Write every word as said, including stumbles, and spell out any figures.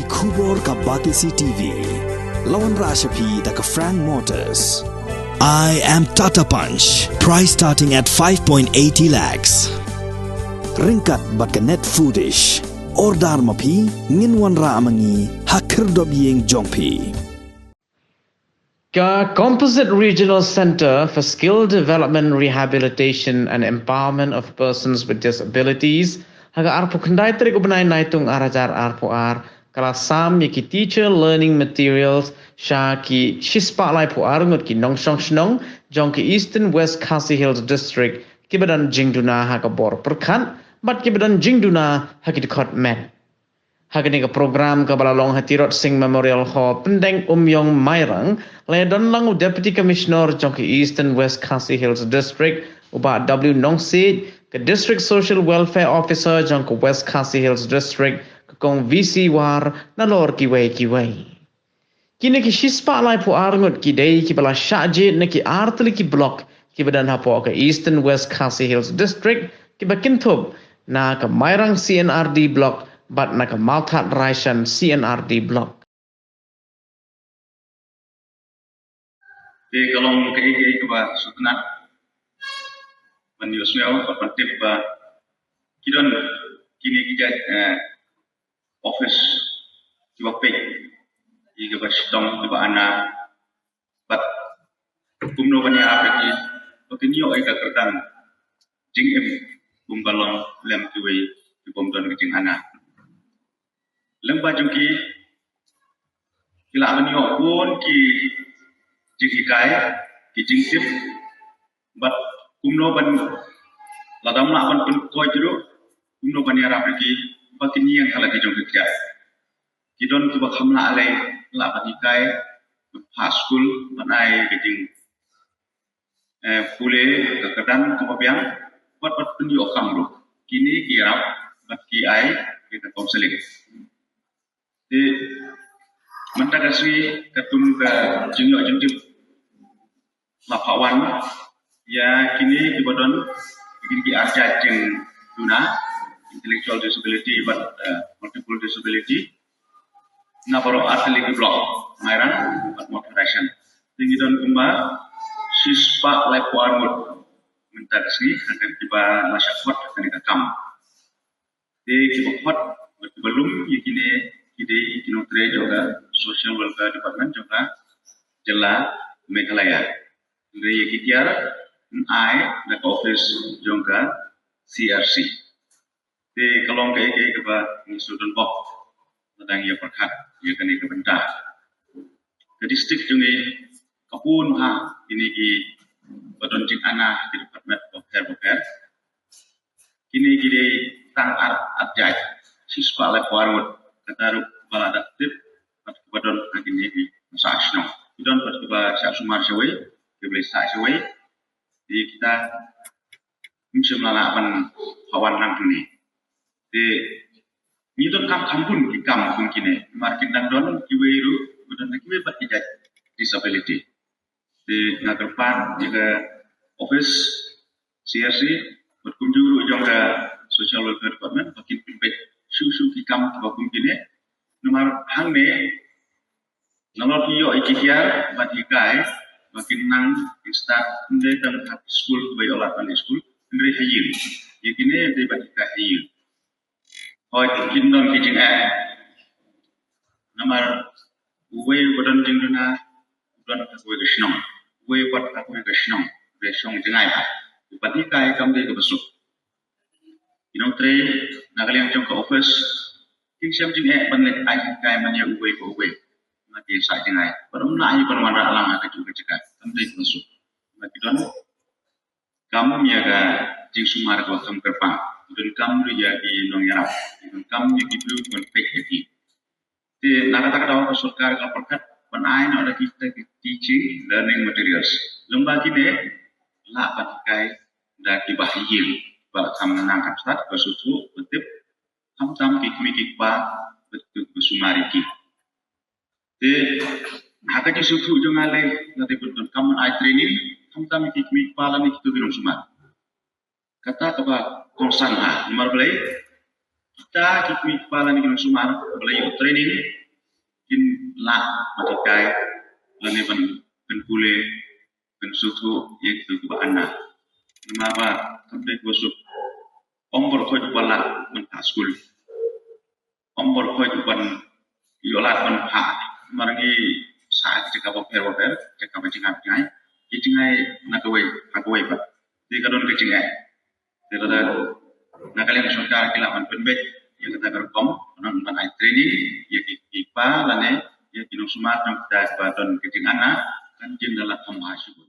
Khubor ka Batesi T V. La wanrah sha phi da ka Frank Motors. I am Tata Punch. Price starting at five point eighty lakhs. Ryngkat bad ka Net Foodish. Order ma phi, ngin wanrah ma ngi ha khyrdop ïing jong phi. Ka Composite Regional Centre for Skill Development, Rehabilitation and Empowerment of Persons with Disabilities, ha ka arphew khyndai tarik u bnai Naitung ar hajar arphew ar, ka la sam ïa ki teacher learning materials sha ki shispah laiphew ar ngut ki nongshong shnong jong ki Eastern West Khasi Hills District, kiba don jingduna ha ka bor pyrkhat bad kiba don jingduna ha ki dkhot met. Ha kane ka program kaba la long ha Tirot Sing Memorial Hall, Pyndengumiong, Mairang, la ïadon lang u Deputy Commissioner jong ka Eastern West Khasi Hills District, u Bah W Nongsiej, ka District Social Welfare Officer jong ka West Khasi Hills District, ka Kong V C War, nalor kiwei kiwei. Kine ki shispah laiphew ar ngut ki dei kiba la shah jied na ki artylli ki block kiba don hapoh ka Eastern West Khasi Hills District, kiba kynthup na ka Mairang C N R D Block bad na ka Mawthadraishan C N R D Block. Te ka long kaei kaei kaba sngewtynnat ban ïohsngew bad ban tip ba ki don kine ki jait, eh, office kiba peit ïa kiba shitom, kiba ana, bad kumno ban ïarap ïa ki ba kin ïoh ïa ka kyrdan jingim kumba long lem kiwei ki bym don ka jingana. Lem bad jong ki, ki lah ban ïoh bun ki jinghikai, ki jingtip, bad kumno ban, lada ym lah ban pynkoit ruh, kumno ban ïarap ïa ki ba kin ïeng ha la ki jong ki khia. Ki don kiba kham lah lei, lah ban hikai, ban phah skul, ban ai ka jing, eh, pule, ka kyrdan kaba biang, bad, bad pynïoh kam ruh. Kine ki ïarap bad ki ai ïa ka counselling. Te mynta ka sngi katkum ka jingïoh jingtip la phah wan ïa kine kiba don kine ki arjait jingduna, intellectual disability bad, eh, multiple disability, na baroh artylli ki block, Mairang bad Mawthadraishan. Te ngi don kumba shispah laiphew ar ngut mynta ka sngi ha kane kiba la shah khot ha kane ka kam. Te kiba khot bad kiba lum ïa kine ki dei ki nongtrei jong ka Social Welfare Department jong ka jylla Meghalaya. Hynrei ïa ki tiar yn ai na ka office jong ka C R C. Te ka long kaei kaei kaba ngi shu don bok lada ngi ïa pyrkhat ïa kane ka bynta. Ka district jong ngi ka bun ha kine kiba don jingana ki department bapher bapher. Kine ki dei tang ar, arjait, shispah laiphew ar ngut, kata ruh ba la dap tip bad kiba don ha kine ki sah shnong. Ki don bad kiba shah sumar shawei, kiba leit sah shawei. Te kita ym shym la lah ban phah wan lang hangne. Te ngi donkam kham bun ki kam kum kine, namar kin dang don kiwei ruh ba don ha kiwei pat ki jait disability. Te nga kyrpad ïa ka office C R C bad kumjuh ruh jong ka Social Welfare Department ba kin pynbeit shuh shuh ki kam kiba kum kine. Namar hangne nalor ki ïoh ïa ki tiar ban hikai ba kin nang kin stad, ym dei tang ha skul ba ïoh lad ban leit skul, hynrei ha ïing. Ïa kine dei ban hikai ha ïing. Hooid, kin don ki jingeh. Namar uwei uba don jingduna u don ha kawei ka shnong, uwei pat ha kawei ka shnong, re shong jngai ha. Ban hikai kam dei kaba suk. Ki nongtrei na ka liang jong ka office kin shem jingeh ban leit ai jinghikai man ïa uwei pa uwei. Namar ki sah jngai. Bad ym lah ïa ban wanrah lang ha kajuh ka jaka. Kam dei kaba suk. Namar ki don kam ïa ka jingsumar kaba kham kyrpang. Ki donkam ruh ïa ki nongïarap. Ki donkam ïa ki briew ban peit ïa ki. Te na kata ka daw ka sorkar ka pyrkhat ban ai noh da kita ki teaching learning materials. Lyngba kine lah ban hikai da kiba ha ïing. Ba kham nang kham stad, ba sngewthuh, ba tip, khamtam ki kmie ki kpa, ba tip, ba sumar ïa ki. Te ha ka jingsngewthuh jong nga lei, nga dei ban donkam ban ai training khamtam ïa ki kmie ki kpa lane kito ki nongsumar. Kata kaba kongsan ha, namar balei? kita ki kmie ki kpa lane ki nongsumar ba la ïoh training kin lah ban hikai lane ban pule ban sngewthuh ïa kito kiba anna. Namar ba kam dei ba suk ym baroh khoit ba lah ban phah skul, ym baroh khoit ban ïoh lad ban phah. Namar ngi sah ki jaka bapher bapher, jaka ba jngai jngai, ki jngai na kawei ha kawei pat. Te ka don ka jingeh. Te lada na ka liang ka sorkar ki lah ban pynbeit ïa kata ka rukom, ban ai training ïa ki kpa lane ïa ki nongsumar jong kita ba don ka jinganna, kan jin da lah kham bha shuh.